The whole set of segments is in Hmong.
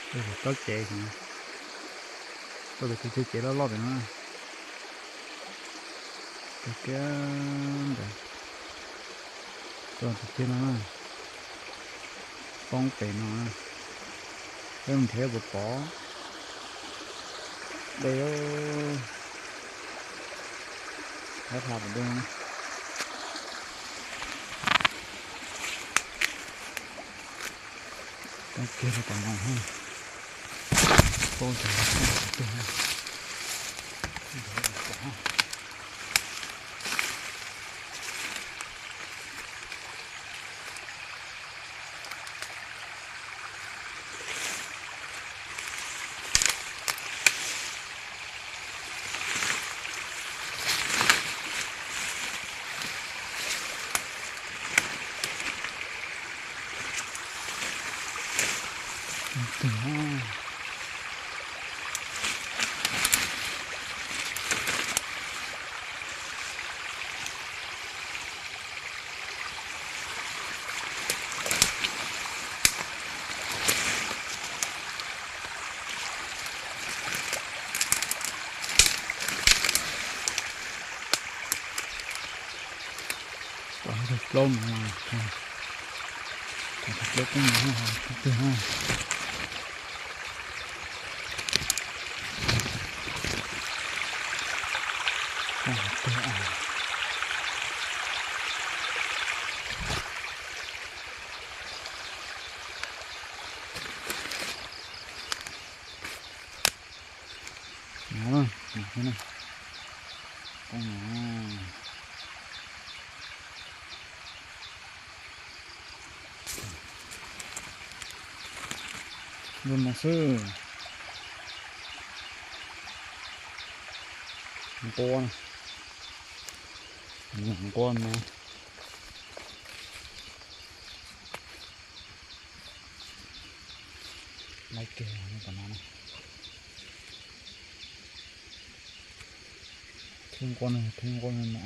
Tsob cev, tsob pem tug tug cev loj loj pem no. Tag kiag ntawd, tso tus tiag no na, poob pem no, peb mus nrhiav puas pom dej. Hab hla pem dej. Tag kiag rau tom no, poob ntawd, poob ntawd. Plaub no, plaub koob no, twg na. Zoo no xwb. Nquab, nquab me. Laib kiag tom no na. Thwb nquab no, thwb nquab me me.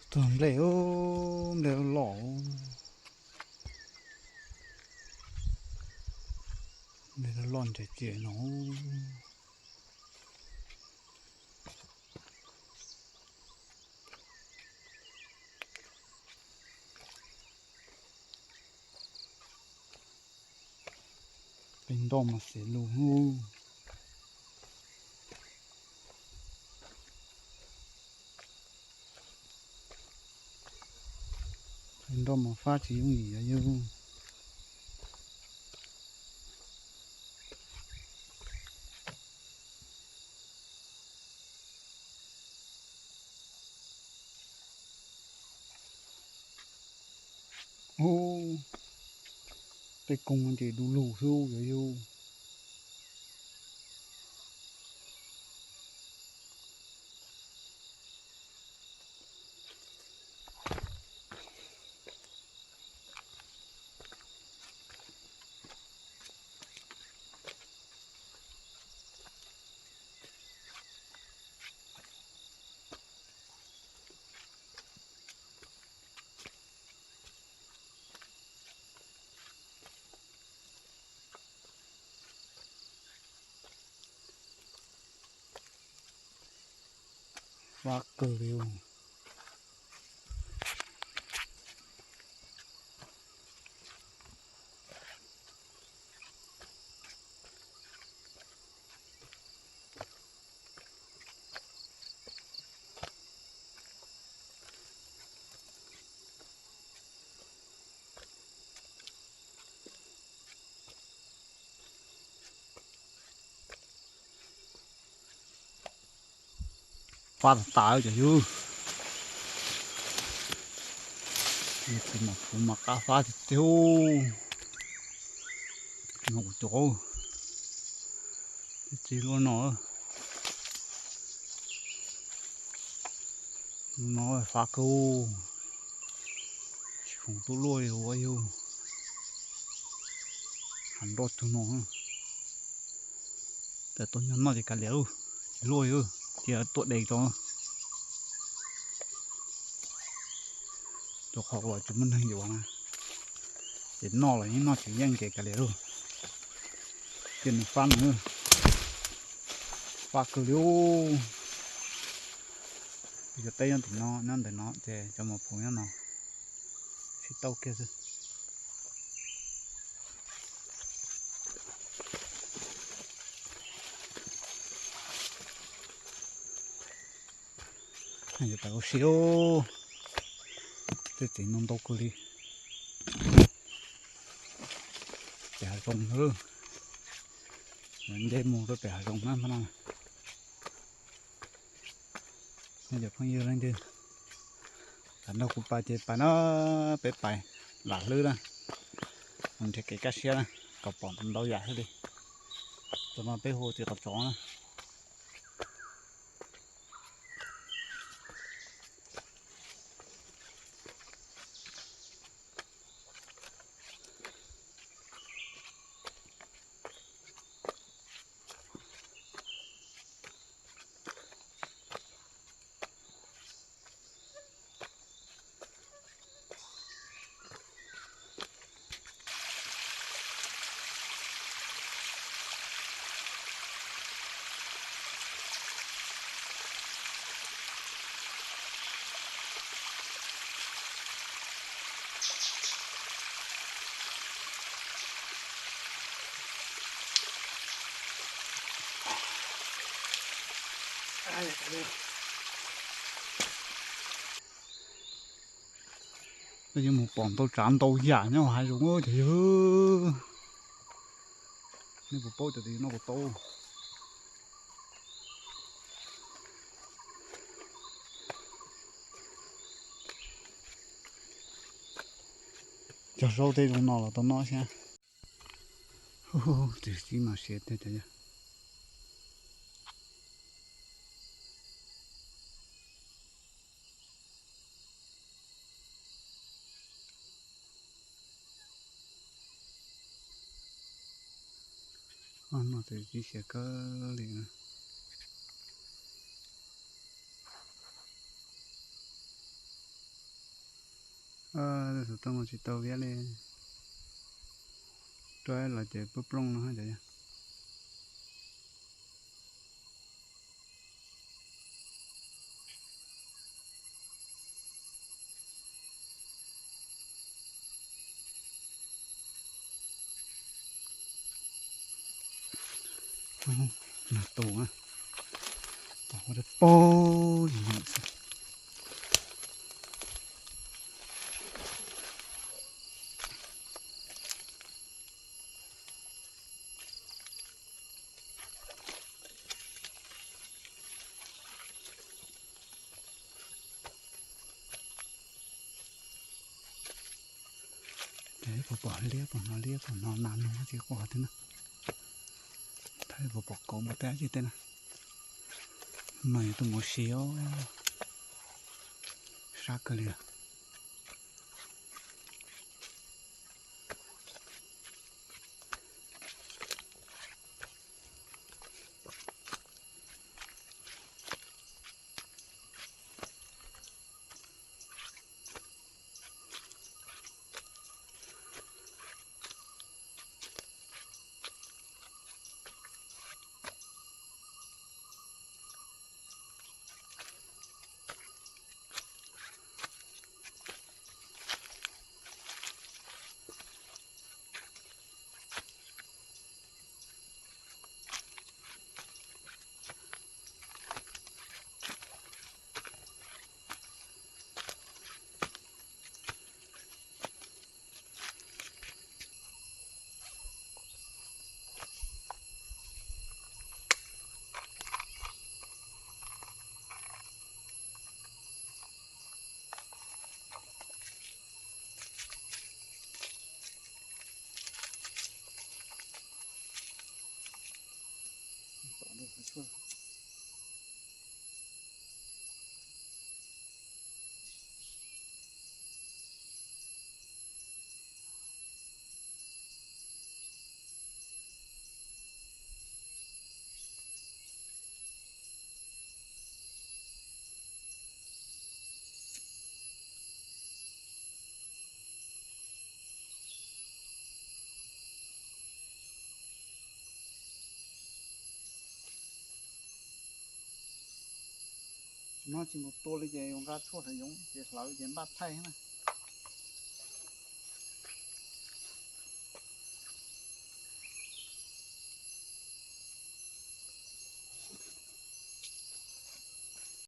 Tug nplej, nplej loj loj, nplej loj loj ntses ciam no. Peb nroj mas xev lug. Peb nroj mas fab tsis yooj yim yog yug. Ub, tej koog ces du lug xwb yog yug. Fab kawg li. Fab tas tas cov yug. Tus mam phuv mas qab fab tiag tiag. No kuv cov txiv luaj no, no fab kawg. Tsis khoom tuaj luaj li ua yug. Hav nroj tug no. Ces tuaj nyob no ces kav liam lauj, tsis luaj li, cia tuaj de tso. Rau qhov uas tsis muaj neeg yuav na, ces noj los yeej noj tsis yeej ces kav liam lauj. Cia nws fab nws, fab kawg li. Cov teb nyob tim no, nyob ntawm no ces cov mos phuv nyob no, sib tauj kiag xwb. Yuav pais ua si, tej txiv no ntau kawg li. Pem hav zoov, nce mus rau pem hav zoov na no. Nej cov phooj ywg leej twg xav nrog kuv pais ces pais na, peb pais lam hlwb na, mus nrhiav kev kaj siab na, kom pom ntau yam thiaj li. Tam no peb hu ua txiv qos tsov na. Peb yuav mus pom ntau tsav ntau yam nyob hav zoov cov yawg. Nej puas paub cov tim no puas tau? Cog zaub tej zoo no los tau noj thiab. Tus txiv no siav tiag cov yawg. Ob no tus txiv siav kawg li na. Tus tau mas tsis tau viab li. Rau los ces plooj plooj no cov yawg. Nag tus na, tom ua dab paug li no xwb. Ces puas pom liab pom no, liab pom no, nas nug tsis quaj tiag na. Thaj puas pom kauv npua teb tsis teb na. No yog tus mus si os, sab kawg li. No tsis mus tua li ces yuav nqa tshuaj hlawv yoov ces hlawv ces npaj thaij na.